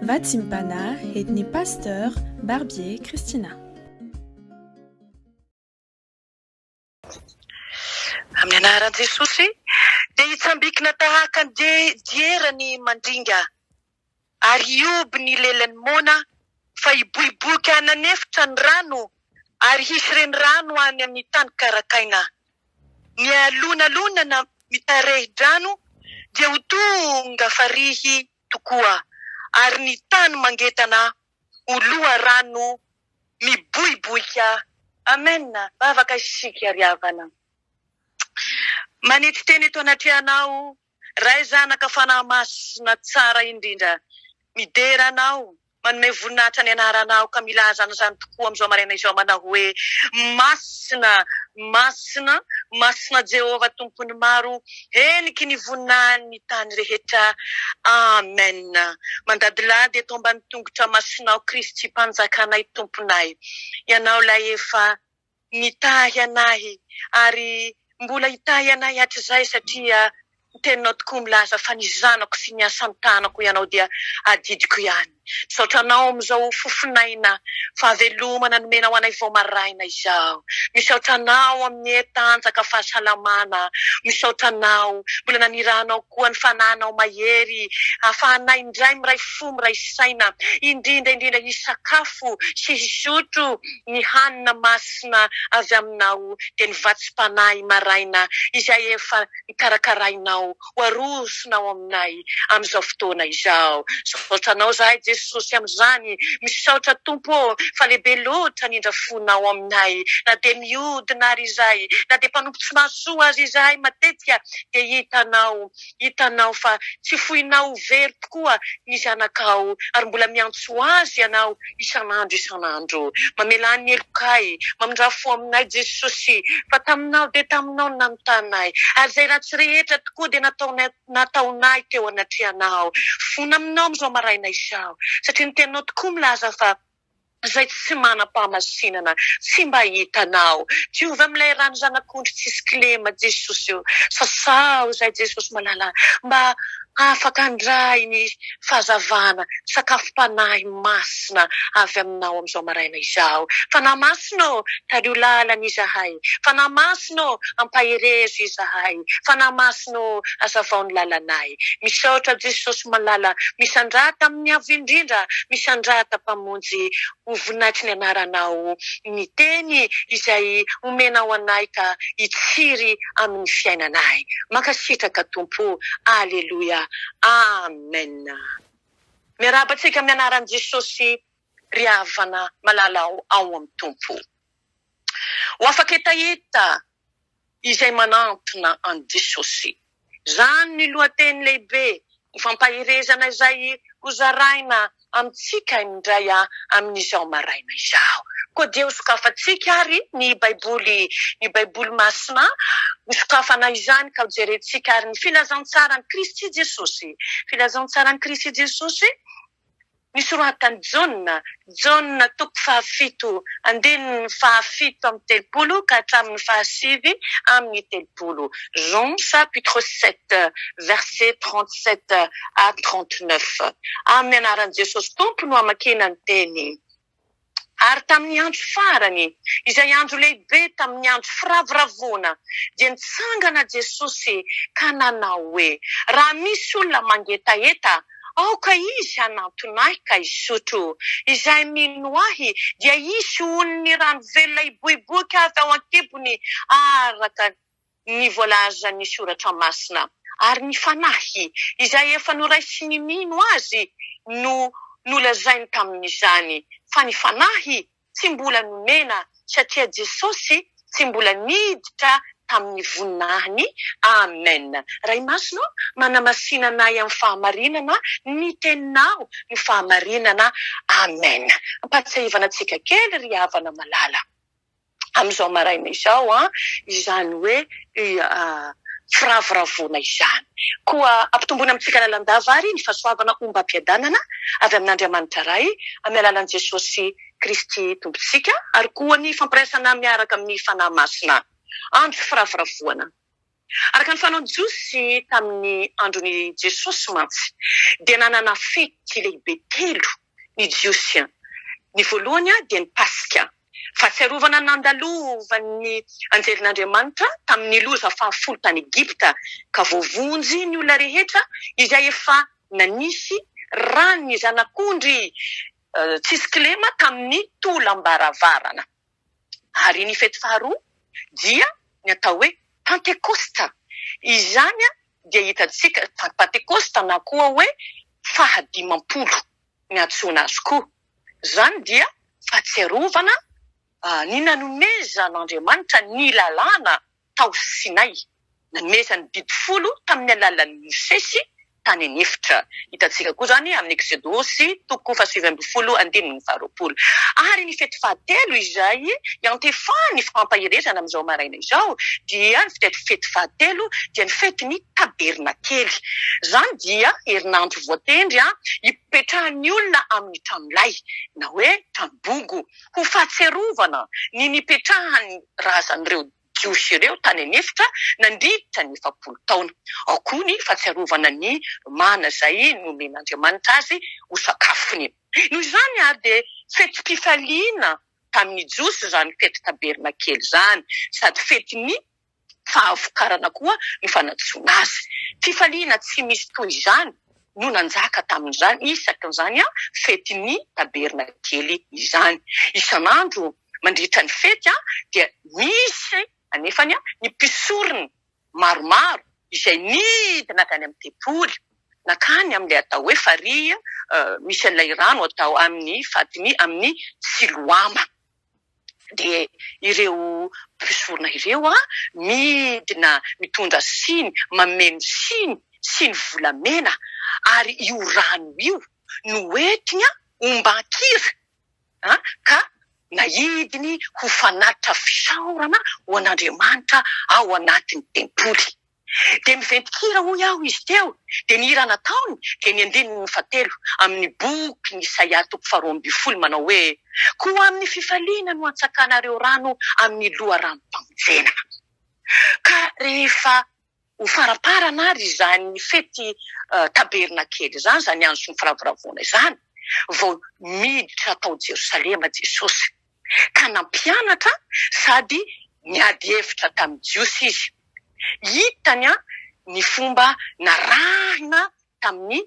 Vatsim-panahy entin'ny Pasteur Barbier Christina. Amin'ny anaran'i Jesosy dia hitsambikina tahaka ny diera ny mandringa, ary hihoby ny lelan'ny moana, fa hiboiboika hananefitra ny rano, ary hisy renirano any amin'ny tany karakaina. Ny alonalonana mitarehi-drano dia ho tonga farihy tokoa, ary ny tany mangetana ho loharano miboiboika. Amen! Vavaka isika ry havana. Manetry tena eto anatrehanao Ray Zanaka Fanahy Masina tsara indrindra. Midera Anao, manome voninahitra ny anaranao ka milaza an'izany tokoa amin'izao maraina izao manao hoe, Masina, Masina, Masina Jehovah Tompon'ny maro, heniky ny voninahiny ny tany rehetra. Amen. Mandadilady eto ambany tongotra masinao Kristy Mpanjakanay Tomponay. Ianao ilay efa nitahy anahy ary mbola hitahy anahy hatrizay satria ny teninao tokoa milaza fa ny zanako sy ny asan-tanako ianao dia adidiko ihany. Misaotra anao amin'izao fofon'aina fahavelomana nomenao anay vao maraina izao. Misaotra anao amin'ny hery tanjaka fahasalamana. Misaotra anao mbola nanirahanao koa ny fanahinao mahery ahafahanay indray miray fo miray saina indrindra indrindra hisakafo sy hisotro ny hanina masina avy aminao dia ny vatsim-panahy maraina izay efa nikarakarainao ho arosonao aminay amin'izao fotoana izao. Misaotra anao izahay Jesosy amin'izany. Misaotra Tompo ô fa lehibe loatra ny indrafonao aminay na dia miodina ary izahay, na dia mpanompo tsy mahasoa aza izahay matetika dia hitanao Hitanao fa tsy foinao ho very tokoa ny zanakao ary mbola miantso azy ianao isan'andro isan'andro. Mamelà ny helokay, mamindrà fo aminay Jesosy fa taminao dia taminao no nanotanay ary izay ratsy rehetra tokoa dia nataonay nataonay teo anatrehanao. Fona aminao amin'izao maraina izao satria ny teninao tokoa milaza fa izay tsy manam-pahamasinana tsy mba hitanao. Diovy amin'ilay rano zanak'ondry tsisy kilema Jesosy o. Sasao izay Jesosy malala mba afaka handray ny fahazavana, sakafom-panahy masina avy aminao amin'izao maraina izao. Fanahy Masina ô, tariho lalana izahay. Fanahy Masina ô, ampaherezo izahay. Fanahy Masina ô, hazavao ny lalanay. Misaotra Jesosy malala, misandrata amin'ny Avo Indrindra, misandrata Mpamonjy, ho voninahitry ny anaranao ny teny izay omenao anay ka hitsiry amin'ny fiainanay. Mankasitraka Tompo o. Aleloia. Amen. Miarahaba antsika amin'ny anaran'i Jesosy ry havana malala ao amin'ny Tompo. Ho afaka hetaheta izay manantona an'i Jesosy. Izany ny lohateny lehibe ho fampaherezana izay hozaraina amintsika indray amin'izao maraina izao. Koa dia hosokafantsika ary ny Baiboly, ny Baiboly Masina, hosokafana izany ka hojerentsika ary ny filazantsaran'i Kristy Jesosy. Filazantsaran'i Kristy Jesosy. Nosoratan'i Jaona, Jaona toko fahafito, andininy fahafito amby telopolo ka hatramin'ny fahasivy amby telopolo, Jean chapitre 7, verset 37 à 39. Amin'ny anaran'i Jesosy Tompo no hamakiana ny teny. Ary tamin'ny andro farany, izay andro lehibe tamin'ny andro firavoravoana, dia nitsangana Jesosy ka nanao hoe, Raha misy olona mangetaheta, aoka izy hanantona Ahy ka hisotro. Izay mino Ahy dia hisy onin'ny rano velona hiboiboika avy ao an-kibony araka ny voalazan'ny Soratra Masina, ary ny Fanahy, izay efa noraisin'ny mino Azy, no nolazainy tamin'izany, fa ny Fanahy tsy mbola nomena, satria Jesosy tsy mbola niditra tamin'ny voninahiny. Amen. Ray Masina ô, manamasina anay amin'ny fahamarinana, ny Teninao no fahamarinana. Amen. Ampahatsiahivana antsika kely ry havana malala. amin'izao maraina izao an, izany hoe firavoravoana izany. Koa ampitomboina amintsika lalandava ary ny fahasoavana ombam-piadanana avy amin'Andriamanitra Ray amin'ny alalan'i Jesosy Kristy Tompontsika ary koa ny fampiraisana miaraka amin'ny Fanahy Masina. Andro firavoravoana. Araka ny fanaon'ny Jiosy tamin'ny andron'i Jesosy mantsy, dia nanana fety lehibe telo ny Jiosy. Ny voalohany dia ny Paska, fahatsiarovana ny nandalovan'ny anjelin'Andriamanitra tamin'ny loza fahafolo tany Egypta, ka voavonjy ny olona rehetra izay efa nanisy ran'ny zanak'ondry tsisy kilema tamin'ny tolam-baravarana. Ary ny fety faharoa dia ny atao hoe Pantekosta. Izany dia hitantsika, Pantekosta na koa hoe fahadimampolo ny antsoina azy koa. Izany dia fahatsiarovana ny nanomezan'Andriamanitra ny lalàna tao Sinay, nanomezany didy folo tamin'ny alalan'i Mosesy tany an'efitra. Hitantsika koa izany amin'ny Eksodosy toko fahasivy ambin'ny folo andininy faharoapolo. Ary ny fety fahatelo izay iantefan'ny fampaherezana amin'izao maraina izao dia ny fety fahatelo dia ny fetin'ny tabernakely. Izany dia herinandro voatendry hipetrahan'ny olona amin'ny tranolay na hoe tranobogo ho fahatsiarovana ny nipetrahan'ny razan'ireo Jiosy ireo tany an'efitra nandritra ny 40 taona. Ao koa ny fahatsiarovana ny mana izay nomen'Andriamanitra azy ho sakafony. Noho izany àry dia fetim-pifaliana tamin'ny Jiosy izany fety tabernakely izany, sady fetin'ny fahavokarana koa no fanantsoana azy. Fifaliana tsy misy toy izany no nanjaka tamin'izany isakin'izany fetin'ny tabernakely izany. Isan'andro mandritra ny fety dia misy anefany ny mpisorona maromaro izay nidina avy any amin'ny tempoly nankany amin'ilay atao hoe farihy misy an'ilay rano atao amin'ny fatiny amin'ny Siloama. Dia ireo mpisorona ireo midina mitondra siny, mameno siny, siny volamena, ary io rano io no entiny omban-kira ka naidiny ho fanatitra fisaorana ho an'Andriamanitra ao anatin'ny tempoly. Dia miventin-kira hoy aho izy teo, dia ny hira nataony dia ny andininy fahatelo amin'ny bokin'i Isaia toko faharoa ambin'ny folo manao hoe, Koa amin'ny fifaliana no hantsakanareo rano amin'ny loharanom-pamonjena. Ka rehefa ho faramparana ary izany fety tabernakely izany, izany andro sy ny firavoravoana izany, vao miditra tao Jerosalema Jesosy, ka nampianatra sady niady hevitra tamin'ny Jiosy Izy. Hitany ny fomba narahina tamin'ny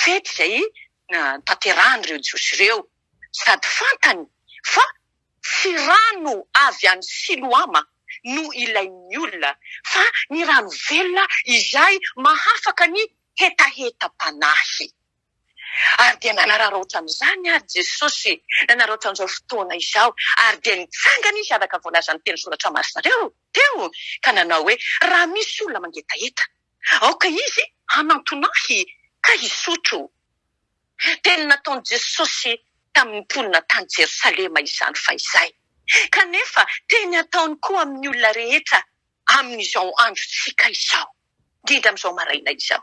fety izay notanterahan'ireo Jiosy ireo, sady fantany fa tsy rano avy any Siloama no ilain'ny olona, fa ny rano velona izay mahafaka ny hetahetam-panahy. Ary dia nanararaotra an'izany ary Jesosy, nanararaotra an'izao fotoana izao, ary dia nitsangana Izy araka ny voalazan'ny teny soratra masinareo teo, ka nanao hoe, Raha misy olona mangetaheta, aoka izy hanantona Ahy ka hisotro. Teny nataon'i Jesosy tamin'ny mponina tany Jerosalema izany fahizay, kanefa teny ataony koa amin'ny olona rehetra amin'izao androntsika izao, indrindra amin'izao maraina izao.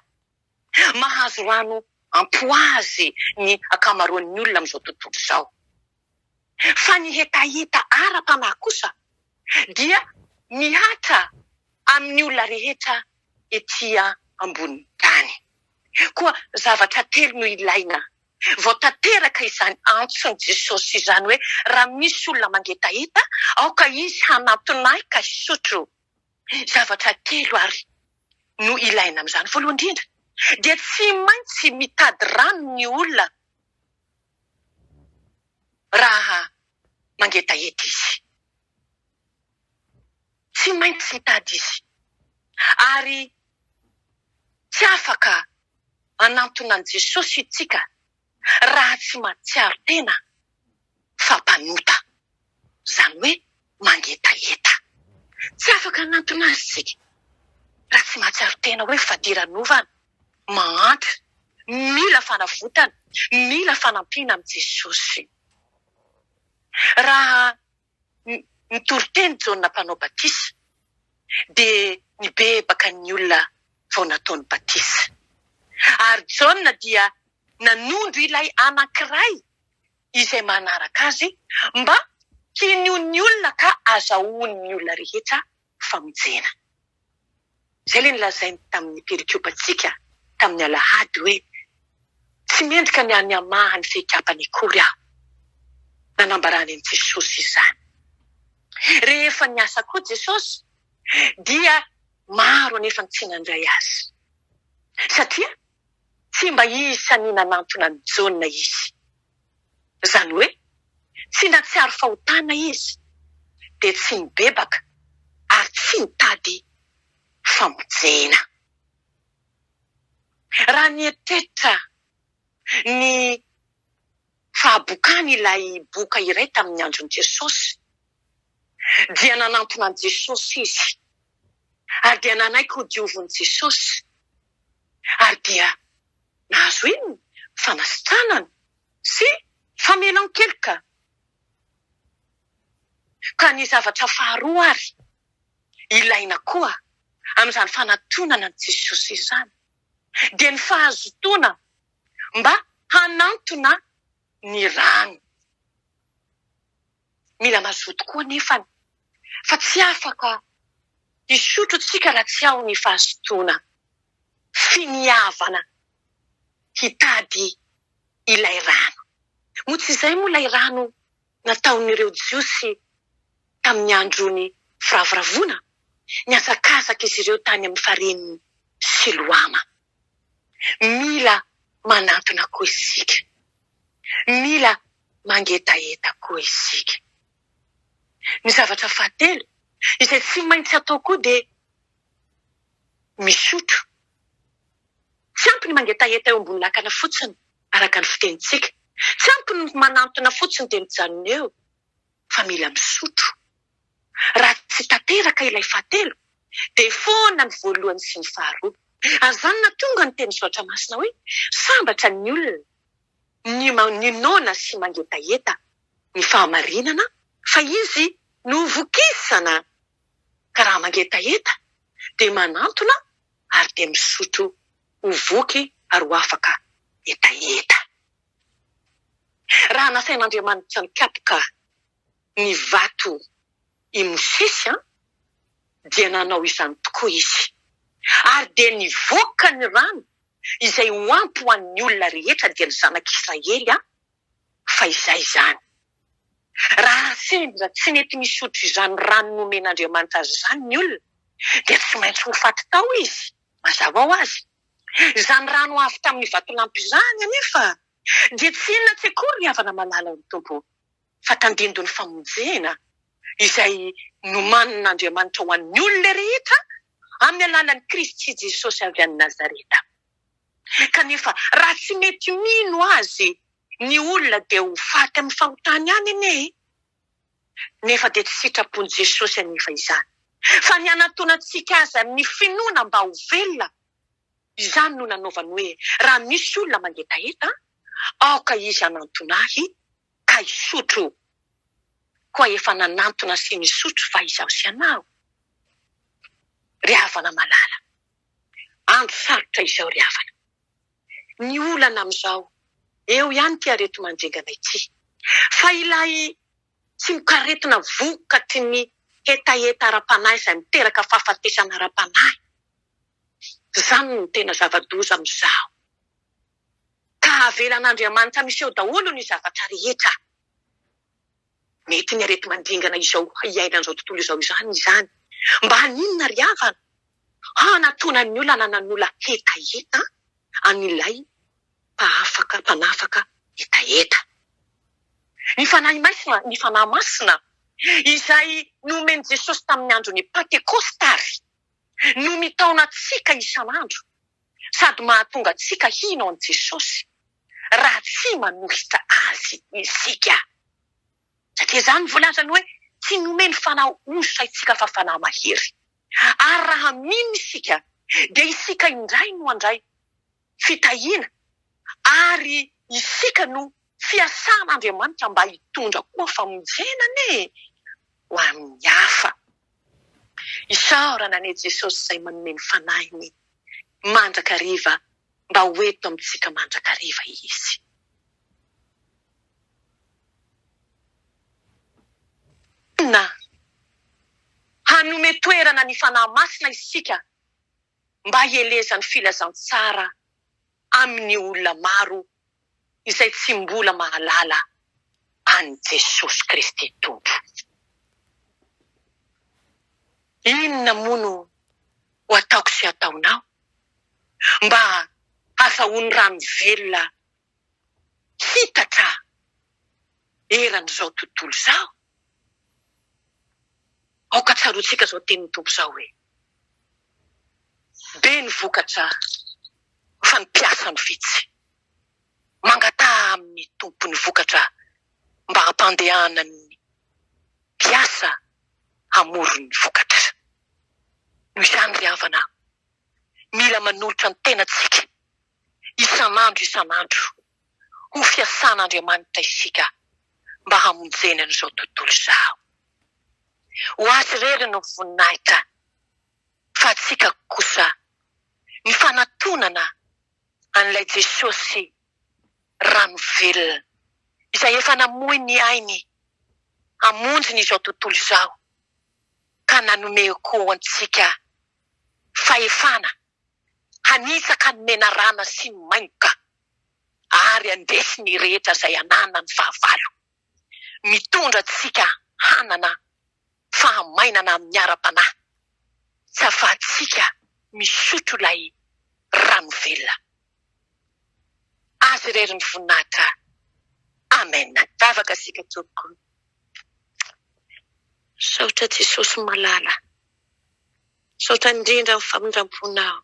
Mahazo rano ampoazy ny ankamaroan'ny olona amin'izao tontolo izao. Fa ny hetaheta ara-panahy kosa dia mihatra amin'ny olona rehetra ety ambonin'ny tany. Koa zavatra telo no ilaina vao tanteraka izany antson'i Jesosy izany hoe, Raha misy olona mangetaheta, aoka izy hanantona ahy ka hisotro. Zavatra telo àry no ilaina amin'izany. Voalohany indrindra, dia tsy maintsy mitady rano ny olona raha mangetaheta izy. Tsy maintsy mitady izy. Ary tsy afaka hanantona an'i Jesosy isika raha tsy mahatsiaro tena fa mpanota, izany hoe mangetaheta. Tsy afaka hanantona azy isika raha tsy mahatsiaro tena hoe fadiranovana, mahantra, mila fanavotana, mila fanampiana amin'i Jesosy. Raha nitory teny Jaona Mpanao Batisa, dia nibebaka ny olona vao nataony batisa. Ary Jaona dia nanondro ilay anankiray izay manaraka azy mba hinoan'ny olona ka azahoan'ny olona rehetra famonjena. Izay ilay nolazainy tamin'ny perikopantsika tamin'ny alahady hoe, Tsy mendrika ny any hamaha ny fehikapany akory aho. Nanambarany an'i Jesosy izany. Rehefa niasa koa Jesosy dia maro anefa ny tsy nandray azy. Satria tsy mba isan'ny nanantona an'i Jaona izy. Izany hoe tsy nahatsiaro fahotana izy dia tsy nibebaka ary tsy nitady famonjena. Raha nieritreritra ny fahabokany ilay boka iray tamin'ny andron'i Jesosy, dia nanantona an'i Jesosy izy ary dia nanaiky hodiovin'i Jesosy ary dia nahazo inona? Fanasitranana sy famelan-keloka. Ka ny zavatra faharoa ary ilaina koa amin'izany fanatonana an'i Jesosy izany dia ny fahazotoana mba hanantona ny rano. Mila mazoto koa anefa fa tsy afaka hisotro tsika raha tsy ao ny fahazotoana, finiavana hitady ilay rano. Moa tsy izay moa ilay rano nataon'ireo Jiosy tamin'ny andron'ny firavoravoana? Nihazakazaka izy ireo tany amin'ny farihin'i Siloama. Mila manantona koa isika. Mila mangetaheta koa isika. Ny zavatra fahatelo izay tsy maintsy atao koa dia misotro. Tsy ampy ny mangetaheta eo ambony lakana fotsiny, araka ny fitenintsika. Tsy ampy ny manantona fotsiny dia mijanona eo, fa mila misotro. Raha tsy tanteraka ilay fahatelo, dia foana ny voalohany sy ny faharoa. Ary izany no nahatonga ny tenin'ny Soratra Masina hoe, Sambatra ny olona ny noana sy mangetaheta ny fahamarinana, fa izy no hovokisana. Ka raha mangetaheta dia manantona ary dia misotro ho voky ary ho afaka hetaheta. Raha nasain'Andriamanitra nikapoka ny vato i Mosesy dia nanao izany tokoa izy, ary dia nivoaka ny rano izay ho ampy ho an'ny olona rehetra dia ny zanak'Israely fa izay izany. Raha sendra tsy nety nisotro izany rano nomen'Andriamanitra azy izany ny olona, dia tsy maintsy ho faty tao izy, mazava ho azy. Izany rano avy tamin'ny vatolampy izany anefa dia tsy inona tsy akory ry havana malala ao amin'ny Tompo, fa tandindon'ny famonjena izay nomanin'Andriamanitra ho an'ny olona rehetra amin'ny alalan'i Kristy Jesosy avy any Nazareta. Kanefa raha tsy mety mino Azy ny olona dia ho faty amin'ny fahotany ihany anie e! Nefa dia tsy sitrapon'i Jesosy anefa izany, fa ny hanantonantsika Azy amin'ny finoana mba ho velona. Izany no nanaovany hoe, Raha misy olona mangetaheta, aoka izy hanantona Ahy ka hisotro. Koa efa nanantona sy nisotro va izaho sy ianao? Ry havana malala, andro sarotra izao ry havana. Ny olana amin'izao, eo ihany ity areti-mandringana ity. Fa ilay tsimokaretina vokatry ny hetaheta ara-panahy izay miteraka fahafatesana ara-panahy, izany no tena zava-doza amin'izao. Ka avelan'Andriamanitra miseho daholo ny zavatra rehetra. Mety ny areti-mandringana izao iainan'izao tontolo izao izany izany. Mba haninona ry havana? Hanatona ny olana nanola hetaheta an'ilay mpahafaka, mpanafaka hetaheta. Ny Fanahy Masina, ny Fanahy Masina izay nomen'i Jesosy tamin'ny andron'ny Pantekosta ary no mitaona antsika isan'andro sady mahatonga antsika hino an'i Jesosy raha tsy manohitra Azy isika. Satria izany voalazany hoe tsy nomeny fanahy osa isika fa fanahy mahery. Ary raha mino isika dia isika indray no handray fitahiana ary isika no fiasan'Andriamanitra mba hitondra koa famonjena anie ho amin'ny hafa. Isaorana anie Jesosy izay manome ny fanahiny mandrakariva mba ho eto amintsika mandrakariva Izy. Na, hanome toerana ny Fanahy Masina isika. mba hielezan'ny filazantsara amin'ny olona maro izay tsy mbola mahalala an'i Jesosy Kristy Tompo. Inona moa no ho ataoko sy hataonao mba hahazahoan'ny rano velona hitatra eran'izao tontolo izao? Aoka tsaroantsika izao tenin'ny Tompo izao hoe, Be ny vokatra fa ny mpiasa no vitsy. Mangataha amin'ny Tompon'ny vokatra mba hampandehanany ny mpiasa hamory ny vokatra. Noho izany ry havana, mila manolotra ny tenantsika isan'andro isan'andro ho fiasan'Andriamanitra isika mba hamonjena an'izao tontolo izao. Ho Azy irery no voninahitra fa antsika kosa ny fanatonana an'ilay Jesosy rano velona izay efa namoy ny ainy hamonjy ny izao tontolo izao ka nanome koa antsika fahefana hanitsaka ny menarana sy ny maingoka ary handresy ny rehetra izay ananan'ny fahavalo. Mitondra antsika hanana fahamainana amin'ny ara-panahy tsy ahafahantsika misotro ilay rano velona. Azy irery ny voninahitra. Amen. Vavaka isika tompoko. Misaotra Jesosy malala. Misaotra indrindra amin'ny famindram-ponao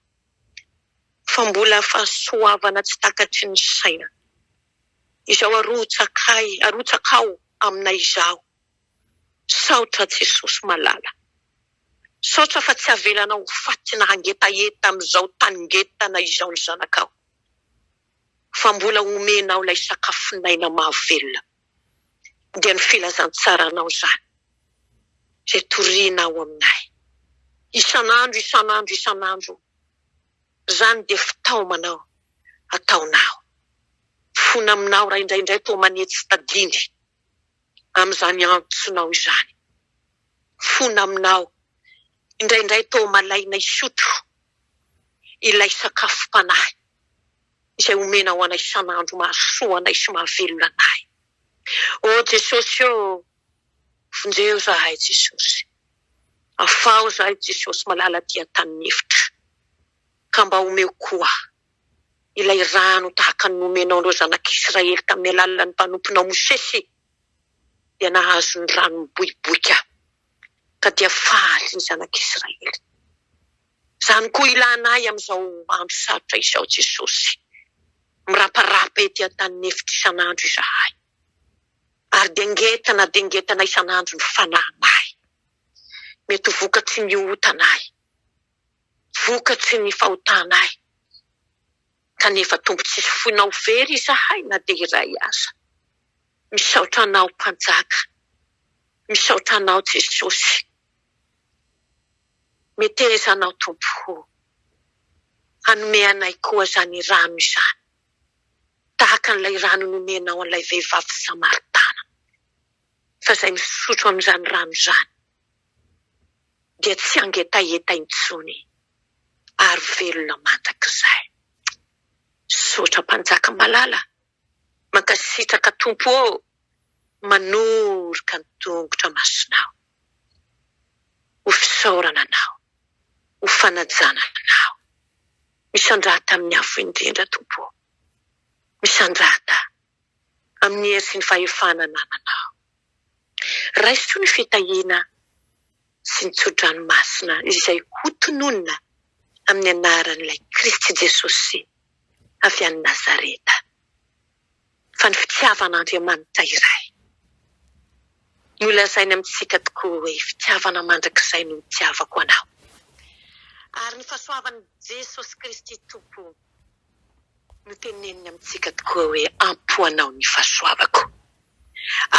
fa mbola fahasoavana tsy takatry ny saina izao arotsakay arotsakao aminay izao. Misaotra Jesosy malala. Misaotra fa tsy avelanao ho faty na hangetaheta amin'izao taningetana izao ny zanakao fa mbola omenao ilay sakafon'aina mahavelona dia ny filazantsaranao izany izay torianao aminay isan'andro isan'andro isan'andro izany dia fitaomanao ataonao fona aminao raha indraindray toa manetsy tadiny amin'izany antsonao izany fona aminao indraindray toa malaina hisotro ilay sakafom-panahy izay omenao anay isan'andro mahasoa anay sy mahavelona anay. Ô Jesosy ô, vonjeo zahay Jesosy. Afaho zahay Jesosy malala aty an-tanin'efitra. Ka mba omeo koa ilay rano tahaka ny nomenao an'ireo zanak'Israely tamin'ny alalan'ny mpanomponao Mosesy dia nahazo ny rano miboiboika ka dia faly ny zanak'Israely. Izany koa ilanay amin'izao andro sarotra izao Jesosy. Miraparapa ety an-tanin'efitra isan'andro izahay. Ary dia ngetana dia ngetana isan'andro ny fanahinay. Mety ho vokatry ny otanay, vokatry ny fahotanay. Kanefa Tompo tsisy foinao very izahay na dia iray aza. Misaotra Anao Mpanjaka. Misaotra Anao Jesosy. Meteza Anao Tompo o. Hanome anay koa izany rano izany. Tahaka an'ilay rano nomenao an'ilay vehivavy Samaritana. Fa izay misotro amin'izany rano izany dia tsy hangetaheta intsony ary velona mandrakizay. Misaotra Mpanjaka malala. Mankasitraka Tompo ô manoroka ny tongotra masinao ho fisaorana Anao, ho fanajana Anao. Misandrata amin'ny Avo Indrindra Tompo ô. Misandrata amin'ny hery sy ny fahefana anananao. Raiso ny fitahiana sy ny tso-dranomasina izay hotononina amin'ny anaran'ilay Kristy Jesosy avy any Nazareta. Fa ny fitiavan'Andriamanitra iray. Nolazainy amintsika tokoa hoe fitiavana mandrakizay no nitiavako anao. Ary ny fahasoavan'i Jesosy Kristy Tompo noteneniny amintsika tokoa hoe ampy ho anao ny fahasoavako.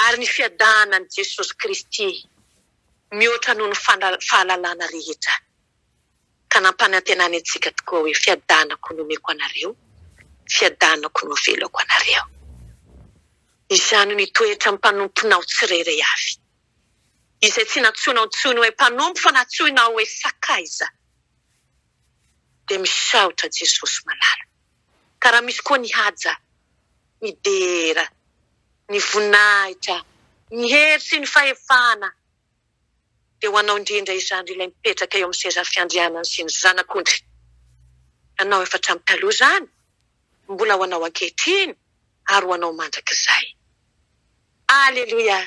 Ary ny fiadanan'i Jesosy Kristy mihoatra noho ny fahalalana rehetra, ka nampanantenany antsika tokoa hoe fiadanako no omeko anareo, fiadanako no avelako anareo. Izany no hitoetra amin'ny mpanomponao tsirairay avy, izay tsy nantsoinao intsony hoe mpanompo fa nantsoinao hoe sakaiza. Dia misaotra Jesosy malala. Ka raha misy koa ny haja, ny dera, ny voninahitra, ny hery sy ny fahefana dia ho anao indrindra izany ry ilay mipetraka eo amin'ny seza fiandrianany sy ny Zanak'ondry. Anao efa hatramin'ny taloha izany, mbola ho anao ankehitriny ary ho anao mandrakizay. Aleloia!